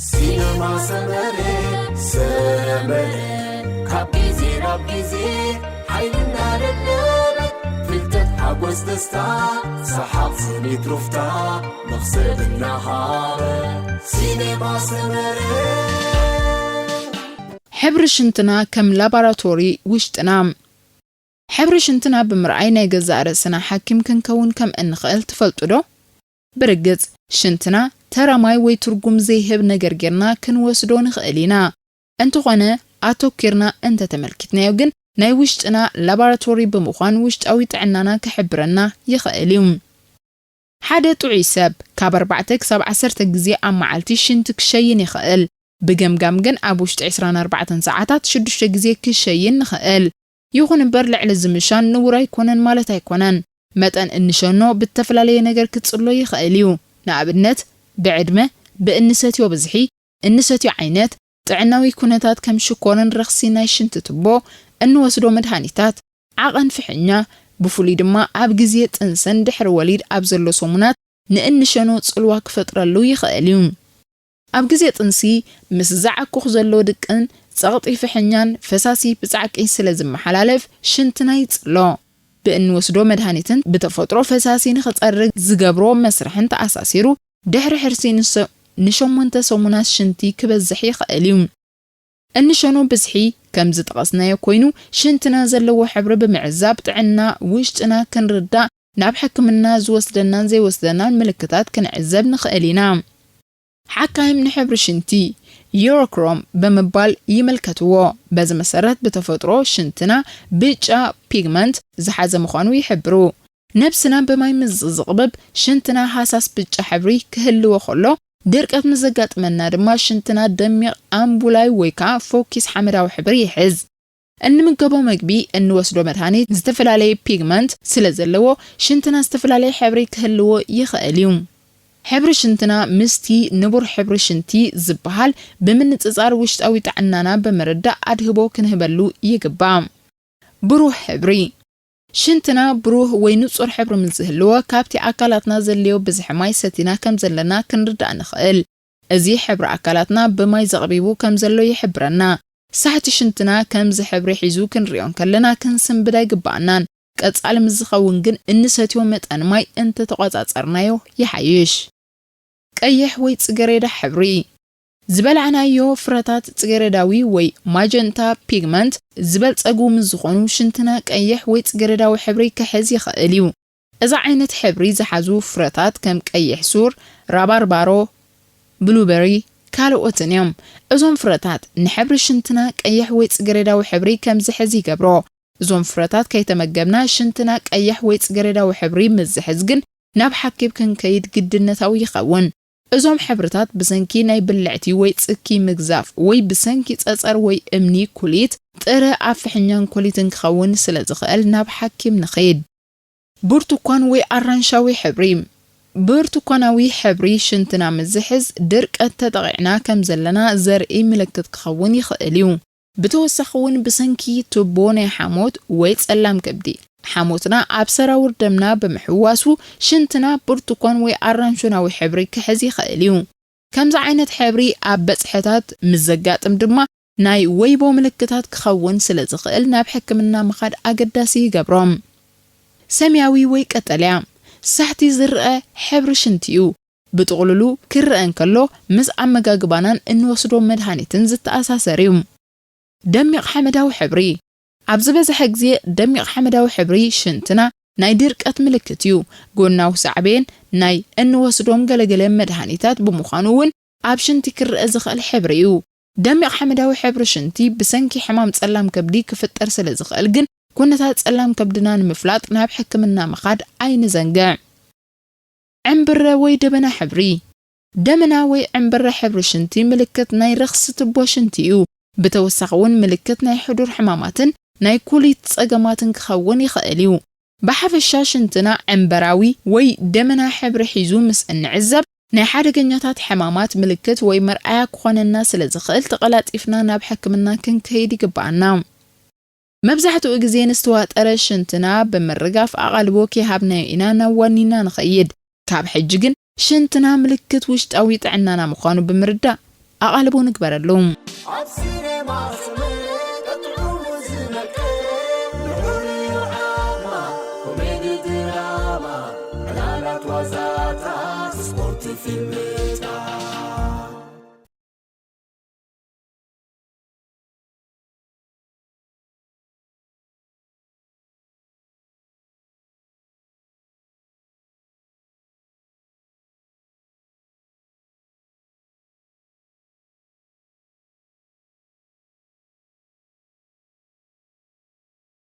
ሲነማ ሰመረ ሰመረ ካብ ግዜ ናብ ግዜ ሓይልና ደለበ ፍልጠት ሓጎስ ደስታ ሰሓቕ ስኒት ሩፍታ መኽሰብ እናሃበ ሲነማ ሰመረ ሕብሪ ሽንትና ከም ላባራቶሪ ውሽጥና። ሕብሪ ሽንትና ብምርኣይ ናይ ገዛእ ርእስና ሓኪም ክንከውን ከም እንኽእል ትፈልጡ ዶ? ብርግጽ፣ ሽንትና ተራ ማይ ወይ ትርጉም ዘይህብ ነገር ጌርና ክንወስዶ ንኽእል ኢና። እንተኾነ፣ ኣተኲርና እንተተመልኪትናዮ ግን ናይ ውሽጥና ላባራቶሪ ብምዃን ውሽጣዊ ጥዕናና ክሕብረና ይኽእል እዩ። ሓደ ጥዑይ ሰብ ካብ ኣርባዕተ ክሳብ ዓሰርተ ግዜ ኣብ መዓልቲ ሽንቲ ክሸይን ይኽእል። ብገምጋም ግን ኣብ ውሽጢ ዕስራን ኣርባዕተን ሰዓታት ሽዱሽተ ግዜ ክሸይን ንኽእል። ይኹን እምበር ልዕሊ እዚ ምሻን ንቡር ኣይኮነን ማለት ኣይኮነን። መጠን እንሸኖ ብተፈላለየ ነገር ክጽሎ ይኽእል እዩ። ንኣብነት ብዕድመ፣ ብእንሰትዮ ብዝሒ፣ እንሰትዮ ዓይነት፣ ጥዕናዊ ኩነታት ከም ሽኮርን ረኽሲ ናይ ሽንቲ ቱቦ፣ እንወስዶ መድሃኒታት፣ ዓቐን ፍሕኛ፣ ብፍሉይ ድማ ኣብ ግዜ ጥንስን ድሕሪ ወሊድ ኣብ ዘሎ ሰሙናት ንእንሸኖ ጽልዋ ክፈጥረሉ ይኽእል እዩ። ኣብ ግዜ ጥንሲ ምስ ዝዓኩኽ ዘሎ ድቅን ጸቕጢ ፍሕኛን ፈሳሲ ብጻዕቂ ስለ ዝመሓላለፍ ሽንትና ይጽሎ። ብእንወስዶ መድሃኒትን ብተፈጥሮ ፈሳሲ ንኽጸርግ ዝገብሮ መስርሕን ተኣሳሲሩ ድሕሪ ሕርሲ ንሸሞንተ ሰሙናት ሽንቲ ክበዝሕ ይኽእል እዩ። እንሸኖ ብዝሒ ከም ዝጠቐስናዮ ኮይኑ ሽንትና ዘለዎ ሕብሪ ብምዕዛብ ጥዕና ውሽጥና ክንርዳእ ናብ ሕክምና ዝወስደናን ዘይወስደናን ምልክታት ክንዕዘብ ንኽእል ኢና። ሓካይም ንሕብሪ ሽንቲ ዩሮክሮም ብምባል ይምልከትዎ። በዚ መሰረት ብተፈጥሮ ሽንትና ብጫ ፒግመንት ዝሓዘ ምዃኑ ይሕብሩ። ነብስና ብማይ ምስ ዝቕብብ ሽንትና ሃሳስ ብጫ ሕብሪ ክህልዎ ከሎ ድርቀት ምስ ዘጋጥመና ድማ ሽንትና ደሚቕ ኣምቡላይ ወይ ከዓ ፎኪስ ሓመዳዊ ሕብሪ ይሕዝ። እንምገቦ መግቢ፣ እንወስዶ መድሃኒት ዝተፈላለየ ፒግመንት ስለ ዘለዎ ሽንትና ዝተፈላለየ ሕብሪ ክህልዎ ይኽእል እዩ። ሕብሪ ሽንትና ምስቲ ንቡር ሕብሪ ሽንቲ ዝበሃል ብምንጽጻር ውሽጣዊ ጥዕናና ብምርዳእ ኣድህቦ ክንህበሉ ይግባእ። ብሩህ ሕብሪ ሽንትና ብሩህ ወይ ንጹር ሕብሪ ምስ ዝህልዎ ካብቲ ኣካላትና ዘድልዮ ብዝሒ ማይ ሰቲና ከም ዘለና ክንርዳእ ንኽእል። እዚ ሕብሪ ኣካላትና ብማይ ዘቕቢቡ ከም ዘሎ ይሕብረና። ሳሕቲ ሽንትና ከምዚ ሕብሪ ሒዙ ክንሪኦ እንከለና ክንስንብድ ኣይግባኣናን። ቀጻሊ ምስ ዝኸውን ግን እንሰትዮ መጠን ማይ እንተተቖጻጸርናዮ ይሓይሽ። ቀይሕ ወይ ጽገሬዳ ሕብሪ ዝበላዕናዮ ፍረታት ጽገሬዳዊ ወይ ማጀንታ ፒግመንት ዝበልጸጉ ምስ ዝኾኑ ሽንትና ቀይሕ ወይ ጽገሬዳዊ ሕብሪ ክሕዝ ይኽእል እዩ። እዚ ዓይነት ሕብሪ ዝሓዙ ፍረታት ከም ቀይሕ ሱር፣ ራባርባሮ፣ ብሉበሪ፣ ካልኦትን እዮም። እዞም ፍረታት ንሕብሪ ሽንትና ቀይሕ ወይ ጽገሬዳዊ ሕብሪ ከም ዝሕዝ ይገብሮ። እዞም ፍረታት ከይተመገብና ሽንትና ቀይሕ ወይ ጽገሬዳዊ ሕብሪ ምስ ዝሕዝ ግን ናብ ሓኪም ክንከይድ ግድነታዊ ይኸውን። እዞም ሕብርታት ብሰንኪ ናይ ብልዕቲ ወይ ጽኪ ምግዛፍ ወይ ብሰንኪ ጸጸር ወይ እምኒ ኩሊት፣ ጥረ ኣብ ፍሕኛን ኮሊትን ክኸውን ስለ ዝኽእል ናብ ሓኪም ንኺድ። ብርቱኳን ወይ ኣራንሻዊ ሕብሪ። ብርቱኳናዊ ሕብሪ ሽንትና ምስ ዝሕዝ ድርቀት ተጠቒዕና ከም ዘለና ዘርኢ ምልክት ክኸውን ይኽእል እዩ። ብተወሳኺ እውን ብሰንኪ ቱቦ ናይ ሓሞት ወይ ጸላም ከብዲ፣ ሓሞትና ኣብ ሰራውር ደምና ብምሕዋሱ ሽንትና ብርቱኳን ወይ ኣራንሾናዊ ሕብሪ ክሕዝ ይኽእል እዩ። ከምዚ ዓይነት ሕብሪ ኣብ በጽሕታት ምስ ዘጋጥም ድማ ናይ ወይቦ ምልክታት ክኸውን ስለ ዝኽእል ናብ ሕክምና ምኻድ ኣገዳሲ ይገብሮ። ሰማያዊ ወይ ቀጠልያ ሳሕቲ ዝረአ ሕብሪ ሽንቲ እዩ። ብጥቕልሉ ክረአ እንከሎ ምስ ኣመጋግባናን እንወስዶ መድሃኒትን ዝተኣሳሰር እዩ። ደሚቕ ሓመዳዊ ሕብሪ ኣብ ዝበዝሐ ግዜ ደሚቕ ሓመዳዊ ሕብሪ ሽንትና ናይ ድርቀት ምልክት እዩ። ጎናዊ ሳዕቤን ናይ እንወስዶም ገለገለ መድሃኒታት ብምዃኑ እውን ኣብ ሽንቲ ክረአ ዝኽእል ሕብሪ እዩ። ደሚቕ ሓመዳዊ ሕብሪ ሽንቲ ብሰንኪ ሕማም ጸላም ከብዲ ክፍጠር ስለ ዝኽእል ግን ኩነታት ጸላም ከብድና ንምፍላጥ ናብ ሕክምና ምኻድ ኣይንዘንግዕ። ዕምብረ ወይ ደበና ሕብሪ ደመና ወይ ዕምበረ ሕብሪ ሽንቲ ምልክት ናይ ረኽሲ ትቦ ሽንቲ እዩ። ብተወሳኺ እውን ምልክት ናይ ሕዱር ሕማማትን ናይ ኩሊት ጸገማትን ክኸውን ይኽእል እዩ። ብሓፈሻ ሽንትና ዕምበራዊ ወይ ደመና ሕብሪ ሒዙ ምስ እንዕዘብ ናይ ሓደገኛታት ሕማማት ምልክት ወይ መርኣያ ክኾነና ስለ ዝኽእል ተቐላጢፍና ናብ ሕክምና ክንከይድ ይግባኣና። መብዛሕትኡ ግዜ ንዝተዋጠረ ሽንትና ብምርጋፍ ኣቓልቦ ከይሃብናዮ ኢና ናብ ዋኒና ንኸይድ። ካብ ሕጂ ግን ሽንትና ምልክት ውሽጣዊ ጥዕናና ምዃኑ ብምርዳእ ኣቓልቦ ንግበረሉ። ኣብ ሲኔማ ስምዒት ጥዑሙ ዝመልክት ንዑ ርኢዩ ዓማ ኮሜዲ ድራማ ዕላላት ዋዛታት ስፖርት ፊልም